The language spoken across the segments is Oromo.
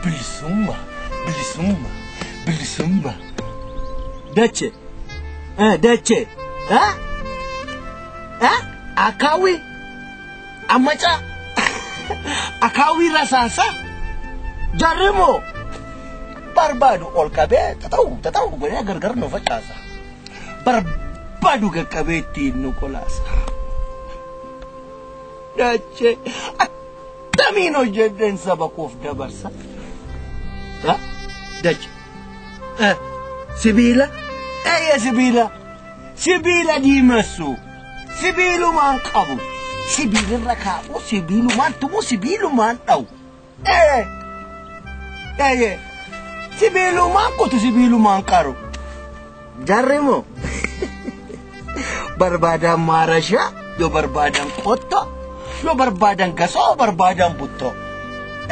Bilisummaa, bilisummaa, bilisummaa. Dache, dache, akaawwi, ammaca, akaawwi rasaasa, jarri immoo barbaadu ol qabee tata'u tata'u godhee gargar nu facaasa. Barbaadu qaqqabee ittiin nu qolaasa. Dache, akkamiin hojjedheen saba koof dabarsa? Dache, sibiila, eeyya sibiila, sibiila diimessu, sibiilumaan qabu, sibiilirra kaa'u, sibiilumaan tumu, sibiilumaan dha'u. Eeyyee, sibiilumaan kutu, sibiilumaan qaru. Jarri moo barbaadan maarashaa, yoo barbaadan qottoo, yoo barbaadan gasoo, yoo barbaadan buttoo.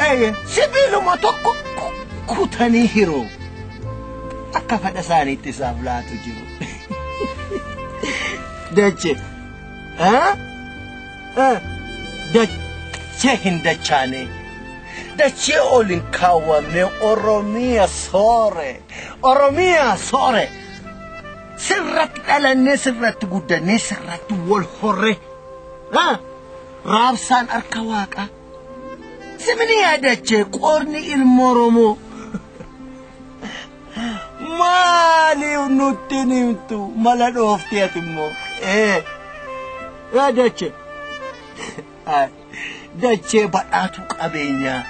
Eeyyee, sibiiluma tokko kutanii hiruu. Akka fedha isaaniitti isaaf laatu jiru. Dache, dachee hin dachaane, dachee ol hin kaawwamne, Oromiyaa soore, Oromiyaa soore. Sirratti dhalannee, sirratti guddannee, sirratti wal horre. Raabsaan harka waaqaa. Simni yaadachee qorni ilma Oromoo. Maaliif nutti himtu mala dhooftee ati immoo? Dachee. Dachee badhaatu qabeenyaa.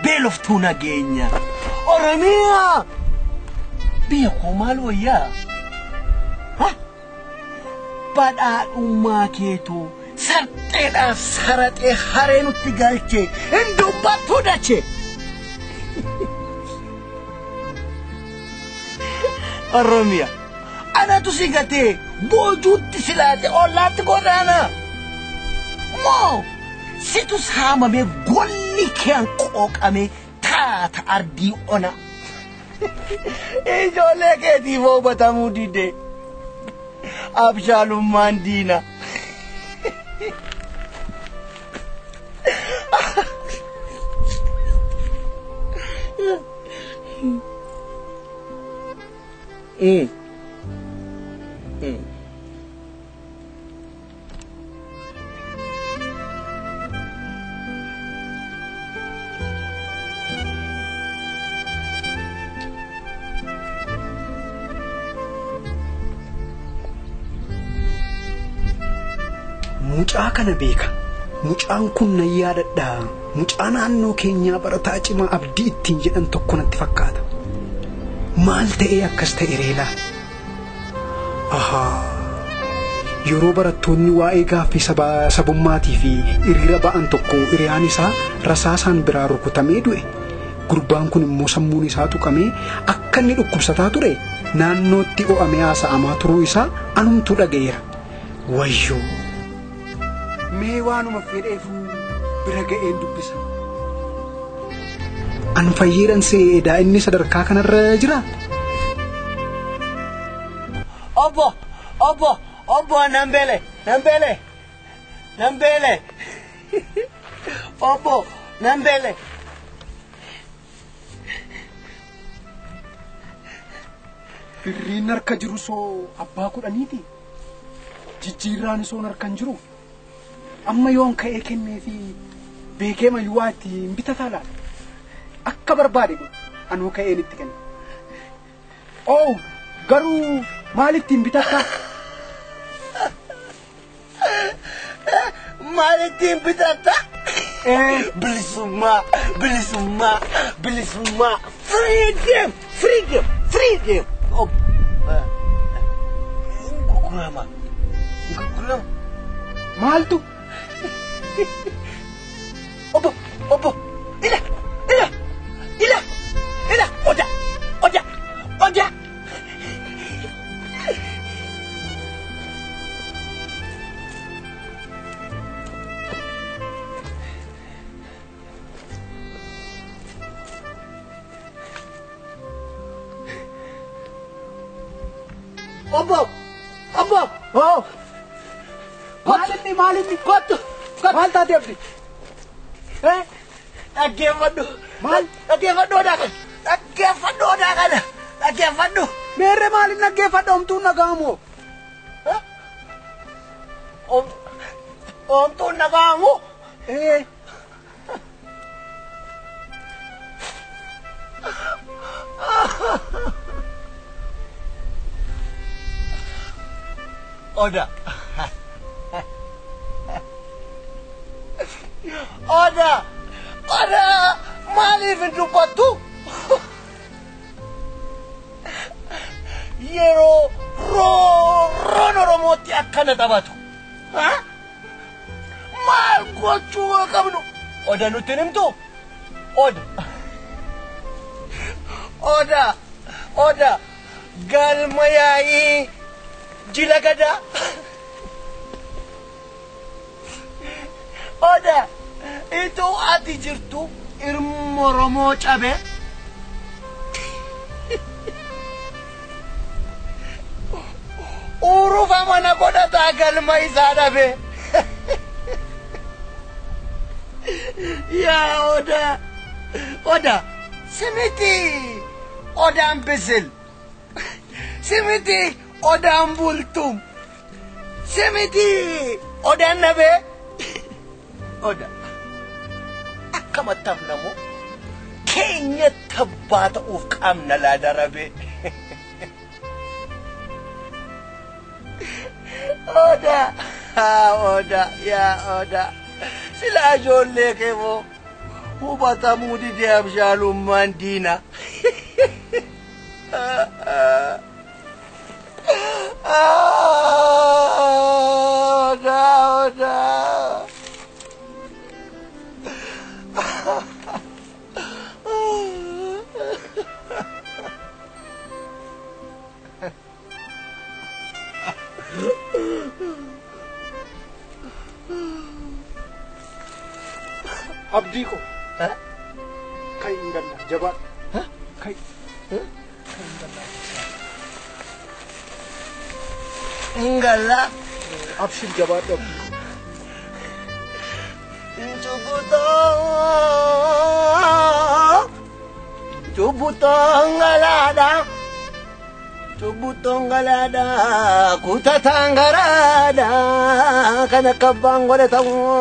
Beeloftuu nageenyaa. Oromiyaa! Biyya koo maal wayyaa? Badhaadhummaa keetuu sarxeedhaaf saraxee haree nutti galchee hin dubbattu dachee. Oromiyaa, anatu si gatee boojuutti si laate ollaatti godaana. Moo situ saamamee golli kee qooqamee taata ardii ona. Ijoollee keetiif hubatamuu dide. Abshaalummaan diina. Mucaa kana beeka. Mucaan kun nan yaadadha. Mucaa naannoo keenyaa barataa cimaa Abdii ittiin jedhan tokko natti fakkaata. Maal ta'ee akkas ta'e reelaa? Ahaa. Yeroo barattoonni waa'ee gaaffii sabummaatii fi hiriira ba'an tokko hiriyaan isaa rasaasaan biraa rukutamee du'e. Gurbaan kun immoo sammuun isaa tuqamee akka inni dhukkubsataa ture naannootti o'amee haasa'amaa turuu isaa anumtuu dhaga'eera. Wayyoo! Mee waanuma fedheefuu bira ga'een dubbisa. An fayyeedhaan seedaa inni sadarkaa kanarra jira. Obbo, obbo, obbo Nambele, Nambele, Nambele. Obbo, Nambele. Birriin harka jiru soo abbaa kudhaniiti. Jijjiirraan soon harka hin jiru. Amma yoon ka'ee kennee fi beekee mayyuu waa ittiin bitataa laata? Akka barbaade anuu ka'een itti kenna. Oo garuu maal ittiin bitattaa? Maal ittiin bitattaa? Bilisummaa, bilisummaa, bilisummaa. Freedom, freedom, freedom. Gurgurama, gurgurama. Maaltu? Obbo, obbo, ila, ila, ila, ila, oda, oda, oda. Obbo, obbo, Oh. Maalinni maalinni kottu, maal taate Abdi? Dhaggeeffadhu. Maal? Dhaggeeffadhu odaa kana. Dhaggeeffadhu odaa kana. Dhaggeeffadhu. Meerre maaliin dhaggeeffadha homtuun dhaga'amu? Homtuun dhaga'amu? Ee. Oda. Oda. Oda. Maaliif hin dubbattu? Yeroo roorroon Oromootti akkana taphatu. Maal gochuu qabnu? Oda nutti hin himtu? Oda. Oda. Oda. Galma yaa'ii jila gadaa. Oda. Ituu ati jirtu ilma Oromoo cabe. Urufa mana godhataa galma isaa dhabe. Yaa Oda. Oda. Simiti odaan bisil. Simiti odaan bultum. Simiti odaan nabee. Oda. Akkamatti hafnamoo keenya tabbaa ta'uuf qaamna laa darabee. Oda. Oda. Yaa Oda. Silaa ijoollee kee moo hubatamuu didee abshaalummaan diina. Oda. Oda. Abdii ko. Kai hin galla jabaadhu. Kai. Kai hin galla. Hin galla. Abshir jabaadhu abdii ko. Cubbutoo ngalaadha. Cubbutoo ngalaadha. Kutataan garaadha. Kan akka abbaan godhe ta'uu.